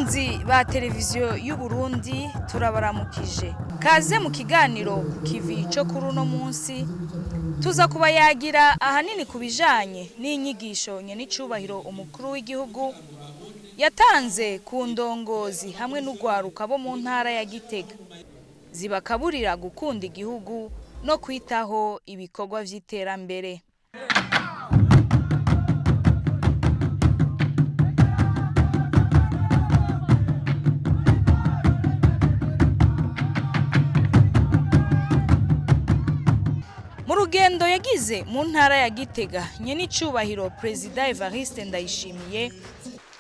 Bakunzi ba televiziyo y'u Burundi, turabaramukije. Kaze mu kiganiro Ku Kivi cyo kuri uno munsi. Tuza kuba yagira ahanini ku bijanye n'inyigisho nyenicubahiro umukuru w'igihugu yatanze ku ndongozi hamwe n'ugwaruka bo mu ntara ya Gitega, zibakaburira gukunda igihugu no kwitaho ibikorwa vy'iterambere. Mu rugendo yagize mu ntara ya Gitega, nyenicubahiro Perezida Evariste Ndayishimiye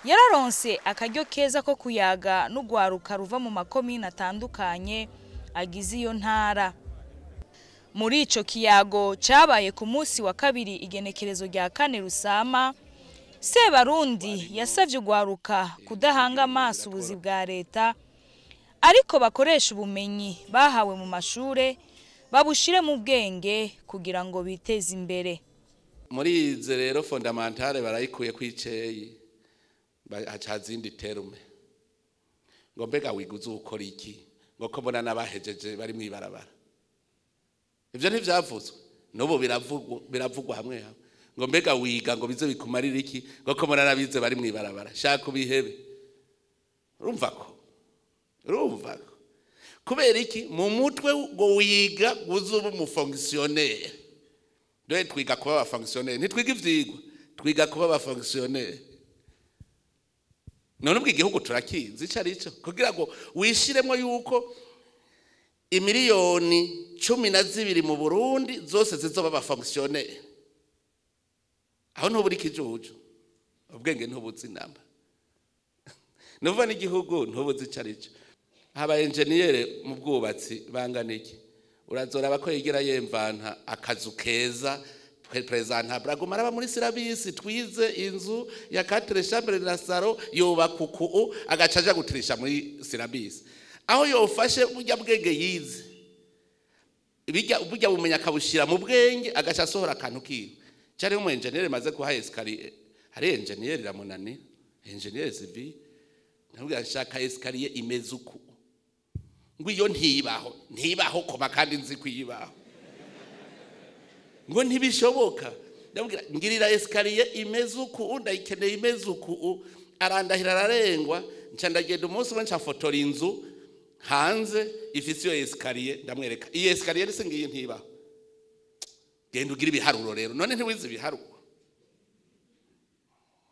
yararonse akaryo keza ko kuyaga n'ugwaruka ruva mu makomine atandukanye agize iyo ntara. Muri ico kiyago cabaye ku munsi wa kabiri, igenekerezo rya 4 Rusama, Sebarundi yasavye ugwaruka kudahanga amaso ubuzi bwa leta, ariko bakoresha ubumenyi bahawe mu mashure, babushire mu bwenge kugira ngo biteze imbere. Muri izi rero, fondamentale barayikuye kwiceyi, haca zindi termes, ngo mbega wiga uzukora iki, ngo ko mbona n'abahejeje bari mw'ibarabara. Ivyo ntivyavuzwe, n'ubu biravugwa hamwe hamwe, ngo mbega wiga ngo bize bikumarira iki, ngo ko mbona n'abize bari mw'ibarabara. Shaka ubihebe. Urumva ko kubera iki mu mutwe ngo wiga uzuba umufonctionnaire. Dore twiga kuba abafonctionnaire, ntitwiga ivyigwa, twiga kuba abafonctionnaire. None ubwo igihugu turakizi ico arico, kugira ngo wishiremwo yuko imiliyoni 12 mu Burundi zose zizoba abafonctionnaire, aho ntuburi ikijuju, ubwenge ntubuzi inamba nuva n'igihugu ntubuzi ico arico. Haba enjeniyere mu bwubatsi bangana iki, urazoraba ko yigera yemvanta akazu keza présentable, aguma araba muri syllabus: twize inzu ya quatre chambres na salon yubaka uku, agaca aja gutirisha muri syllabus. Aho yofashe burya bwenge yize, bijya burya bumenya, akabushira mu bwenge, agaca asohora akantu kiwe. Cyari umu enjeniyeri maze kuha escalier, hari enjeniyeri iramunanira, enjeniyeri civil, ndamubwira nshaka escalier imeze uku, ngo iyo ntibaho, ntibaho koma, kandi nzi kuyibaho, ngo ntibishoboka. Ndamubwira ngirira escalier imeze uku, ndayikeneye imeze uku. Arandahira ararengwa. Nca ndagenda umunsi umwe, nca fotora inzu hanze ifise iyo escalier, ndamwereka iyi escalier se, ngiyi ntibaho. Genda ugire ibiharuro rero. None ntiwize ibiharuro?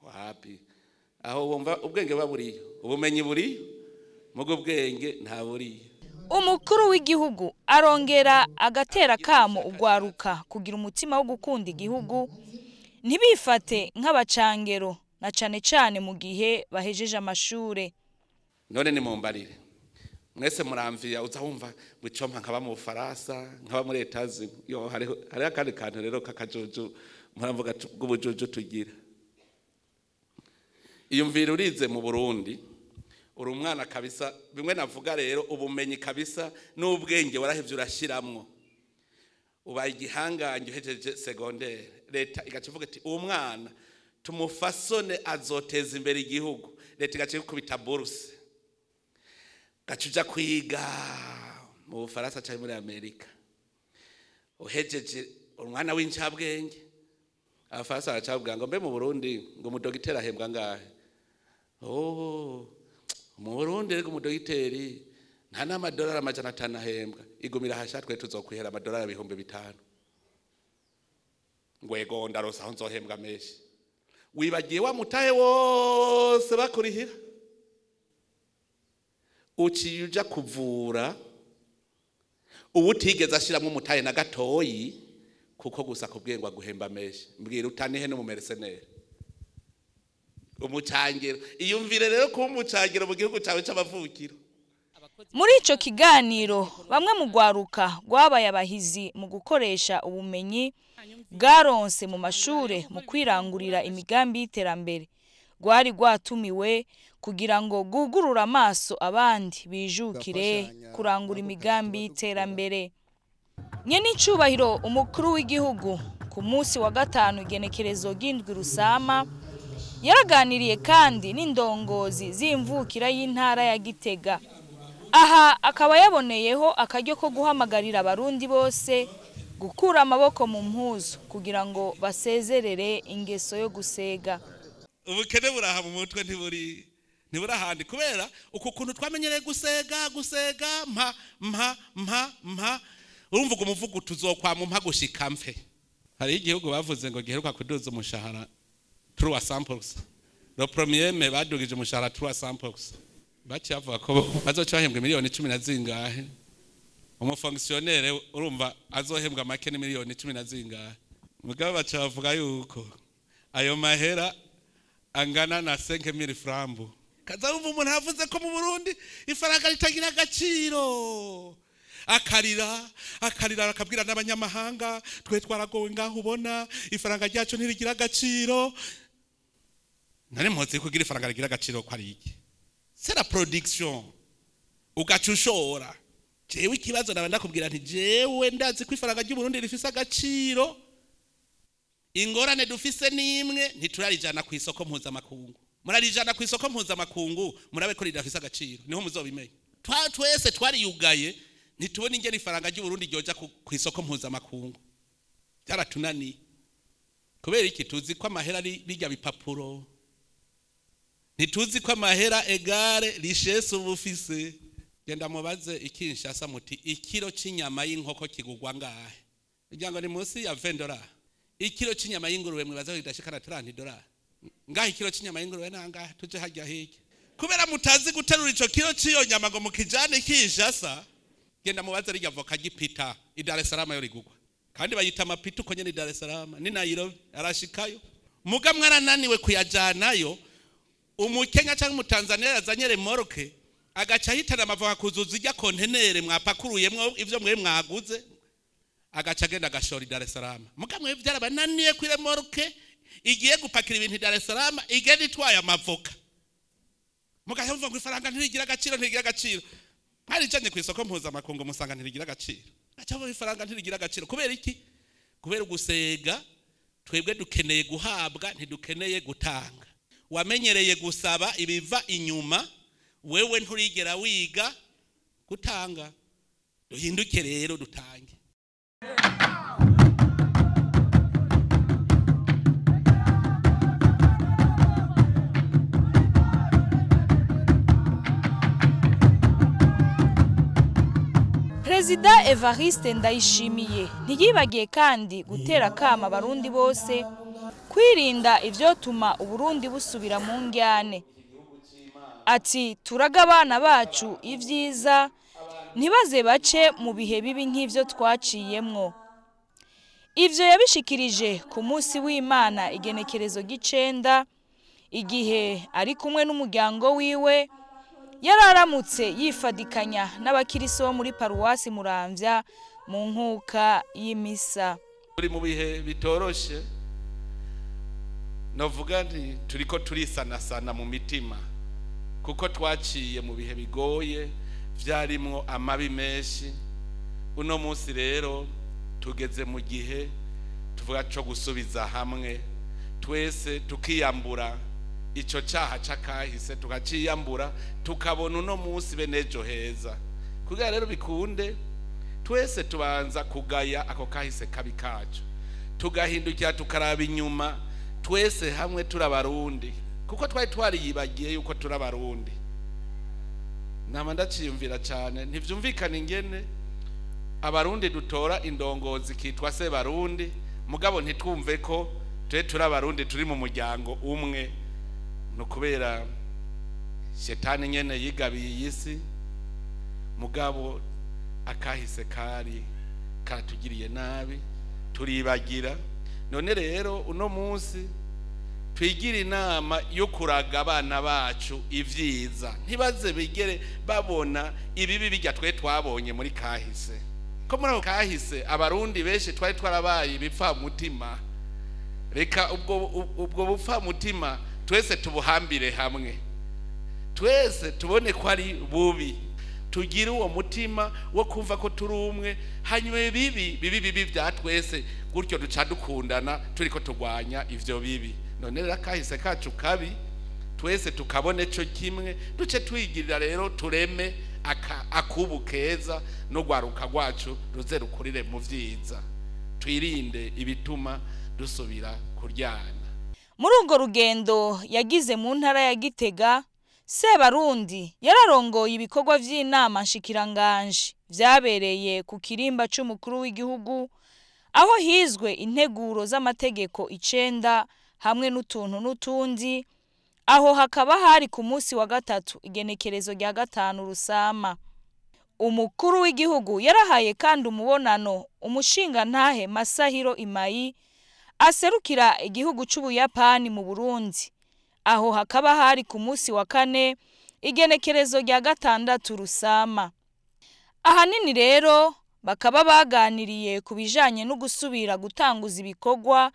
Wapi, aho wumva ubwenge buba buriyo, ubumenyi buriyo, mugo ubwenge nta buriyo. Umukuru w'igihugu arongera agatera kamo ugwaruka kugira umutima wo gukunda igihugu, ntibifate nk'abacangero, na cane cane mu gihe bahejeje amashure. None nimumbarire mwese, muramviya uza wumva ngo icompa nkaba mu Bufaransa, nkaba muri Etazi yo. Hariho akandi kantu rero k'akajuju, muramvuga bw'ubujuju tugira. Iyumvira urize mu Burundi, uri umwana kabisa, bimwe navuga rero, ubumenyi kabisa n'ubwenge warahevye urashiramwo, ubaye igihangange, uhejeje secondaire, leta igaca ivuga iti uwo mwana tumufasone azoteza imbere igihugu. Leta igaca ikubita bourse, gaca uja kwiga mu Bufaransa canke muri Amerika. Uhejeje, umwana w'incabwenge, Abafaransa baracavuga ngo mbe mu Burundi ngo umudogiteri ahembwa ngahe? Oh, mu Burundi rero umudogiteri nta n'amadolari 500 ahembwa. Igumira hasha, twe tuzokwihera amadolari 5000. Ngo ego, ndarosa aho nzohembwa menshi. Wibagiye wa mutahe wose bakurihira, uciye uja kuvura ubu utigeze ashiramwo umutahe na gatoyi, kuko gusa kubwiye ngo aguhemba menshi. Mbwira, utanihe n'umumercenaire, umucangero? Iyumvire rero kuba umucangero mu gihugu cyawe c'amavukiro. Muri ico kiganiro, bamwe mu rwaruka rwabaye abahizi mu gukoresha ubumenyi bwaronse mu mashure mu kwirangurira imigambi y'iterambere, rwari rwatumiwe kugira ngo rwugurure amaso abandi bijukire kurangura imigambi y'iterambere. Nyenicubahiro umukuru w'igihugu ku munsi wa gatanu, igenekerezo ry'indwi Rusama, Yaraganiriye kandi n'indongozi z'imvukira y'intara ya Gitega. Aha akaba yaboneyeho akaryo ko guhamagarira abarundi bose gukura amaboko mu mpuzu kugira ngo basezerere ingeso yo gusega. Ubukene buraha mu mutwe, ntiburi ntiburi ahandi, kubera uku kuntu twamenyereye gusega gusega, mpa mpa mpa mpa. Urumva uwo muvugo tuzokwama mpa gushika mfe. Hariho igihugu bavuze ngo giheruka kuduza umushahara 300%. Le premier mai badugije umushahara 300%. Baciye bavuga ko bazoca bahembwa miliyoni 10 na zingahe. Umufonctionnaire urumva azohembwa make ni miliyoni 10 na zingahe. Mugabo baca bavuga yuko ayo mahera angana na 5000 francs. Kaza wumva umuntu avuze ko mu Burundi ifaranga ritagira agaciro, akarira akarira, akabwira n'abanyamahanga: "Twe twaragowe ngaho, ubona ifaranga ryacu ntirigira agaciro." Nari mpoze kugira ifaranga rigira agaciro ko ari iki? C'est la production, ugaca ushora. Jewe ikibazo naba ndakubwira nti jewe ndazi ko ifaranga ry'u Burundi rifise agaciro. Ingorane dufise n'imwe: ntiturarijana ku isoko mpuzamakungu. Murarijana ku isoko mpuzamakungu, murabe ko ridafise agaciro, niho muzobimenya. Twese twariyugaye, ntitubone ingene ifaranga ry'u Burundi ryoja ku isoko mpuzamakungu. Byaratunaniye. Kubera iki? Tuzi ko amahera ari bijya bipapuro, ntituzi ko amahera égale richesse. Uba ufise, genda mubaze ikinshasa muti: "Ikiro c'inyama y'inkoko kigugwa ngahe?" Kugira ngo ni munsi ya 20 dollars. Ikiro c'inyama y'ingurube mwibaza ko kidashikana 30 dollars ngahe? Ikiro c'inyama y'ingurube nangahe? Tuje hajya hirya. Kubera mutazi guterura ico kiro c'iyo nyama ngo mukijane Kinshasa. Genda mubaze rirya voka gipita i Dar es Salaam yo rigugwa, kandi bayita amapita uko nyene i Dar es Salaam ni Nairobi, arashikayo. Muga mwarananiwe kuyajanayo. Umukenya cyangwa umutanzania yazanye remorque, agaca ahitana amavoka kuzuza ijya kontenere mwapakuruyemwo ivyo mwe mwaguze, agaca agenda agashora i Dar es Salaam. Muga mwe byarabananiye kuri remorque igiye gupakira ibintu i Dar es Salaam igenda itwaye amavoka. Mugaca muvuga ngo ifaranga ntirigira agaciro, ntirigira agaciro. Mwarijanye ku isoko mpuzamakungu, musanga ntirigira agaciro. Gaca muvuga ifaranga ntirigira agaciro. Kubera iki? Kubera ugusega. Twebwe dukeneye guhabwa, ntidukeneye gutanga. Wamenyereye gusaba ibiva inyuma, wewe nturigera wiga gutanga. Duhinduke rero, dutange. Perezida Evariste Ndayishimiye ntiyibagiye kandi gutera akama abarundi bose kwirinda ivyotuma Uburundi busubira mu ndyane. Ati: "Turaga abana bacu ivyiza, ntibaze bace mu bihe bibi nk'ivyo twaciyemwo." Ivyo yabishikirije ku munsi w'Imana igenekerezo ry'icenda, igihe ari kumwe n'umuryango wiwe yararamutse yifadikanya n'abakiriso bo muri paruwasi Muramvya mu nkuka y'imisa. Turi mu bihe bitoroshe. Novuga nti turiko turisanasana mu mitima, kuko twaciye mu bihe bigoye vyarimwo amabi menshi. Uno munsi rero tugeze mu gihe tuvuga co gusubiza hamwe twese, tukiyambura ico caha c'akahise, tukaciyambura, tukabona uno munsi be n'ejo heza. Kugira rero bikunde, twese tubanza kugaya ako kahise kabi kacu, tugahindukira tukaraba inyuma twese hamwe turi Abarundi, kuko twari twariyibagiye yuko turi Abarundi. Nama ndaciyumvira cyane, ntivyumvikana ingene Abarundi dutora indongozi kitwa se Barundi, mugabo ntitwumve ko twe turi Abarundi, turi mu muryango umwe. No kubera shetani nyene yigabiye iyi si. Mugabo akahise kari karatugiriye nabi, turibagira. None rero uno munsi twigira inama yo kuraga abana bacu ivyiza, ntibaze bigere babona ibibi bijya twe twabonye muri kahise. Ko muri ako kahise Abarundi benshi twari twarabaye ibipfamutima. Reka ubwo bupfamutima twese tubuhambire hamwe, twese tubone ko ari bubi, tugire uwo mutima wo kumva ko turi umwe. Hanyuma bibi bibi bibi bya twese, gutyo duca dukundana turiko turwanya ivyo bibi. None rero akahise kacu kabi twese tukabone cyo kimwe, duce twigirira rero tureme akubu keza no gwaruka rwacu ruze rukurire mu vyiza, twirinde ibituma dusubira kuryana. Muri urwo rugendo yagize mu ntara ya Gitega, Sebarundi yararongoye ibikorwa vy'inama nshikiranganje vyabereye ku kirimba c'umukuru w'igihugu, aho hizwe integuro z'amategeko 9 hamwe n'utuntu n'utundi. Aho hakaba hari ku munsi wa gatatu igenekerezo rya 5 Rusama. Umukuru w'igihugu yarahaye kandi umubonano umushingantahe Masahiro Imayi aserukira igihugu c'Ubuyapani mu Burundi. Aho hakaba hari ku munsi wa kane igenekerezo rya 6 Rusama. Ahanini rero bakaba baganiriye ku bijanye no gusubira gutanguza ibikorwa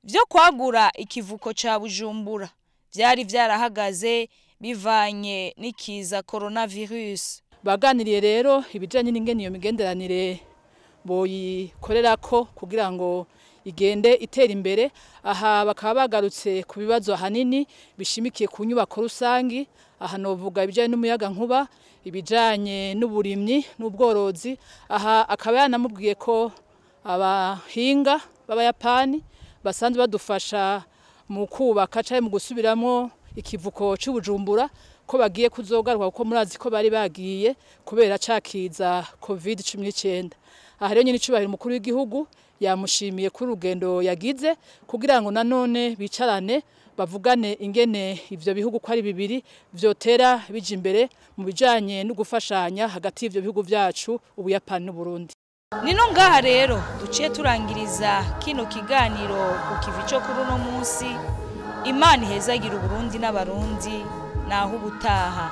vyo kwagura ikivuko ca Bujumbura vyari vyarahagaze bivanye n'ikiza coronavirus. Baganiriye rero ibijanye n'ingene iyo migenderanire boyikorerako kugira ngo igende itera imbere. Aha bakaba bagarutse ku bibazo ahanini bishimikiye ku nyubako rusangi. Aha novuga ibijanye n'umuyaga nkuba, ibijanye n'uburimyi n'ubworozi. Aha akaba yanamubwiye ko abahinga b'Abayapani basanzwe badufasha mu kubaka canke mu gusubiramo ikivuko c'Ubujumbura ko bagiye kuzogaruka, kuko murazi ko bari bagiye kubera cakiza COVID-19. Aha rero nyine icubahiro umukuru w'igihugu yamushimiye kuri urugendo yagize kugira ngo nanone bicarane bavugane ingene ivyo bihugu ko ari bibiri vyotera bija imbere mu bijanye no gufashanya hagati y'ivyo bihugu vyacu Ubuyapani n'Uburundi. Nino ngaha rero duciye turangiriza kino kiganiro ku kivi cyo kuri uno munsi. Imana ihezagira Uburundi n'Abarundi, naho ubutaha.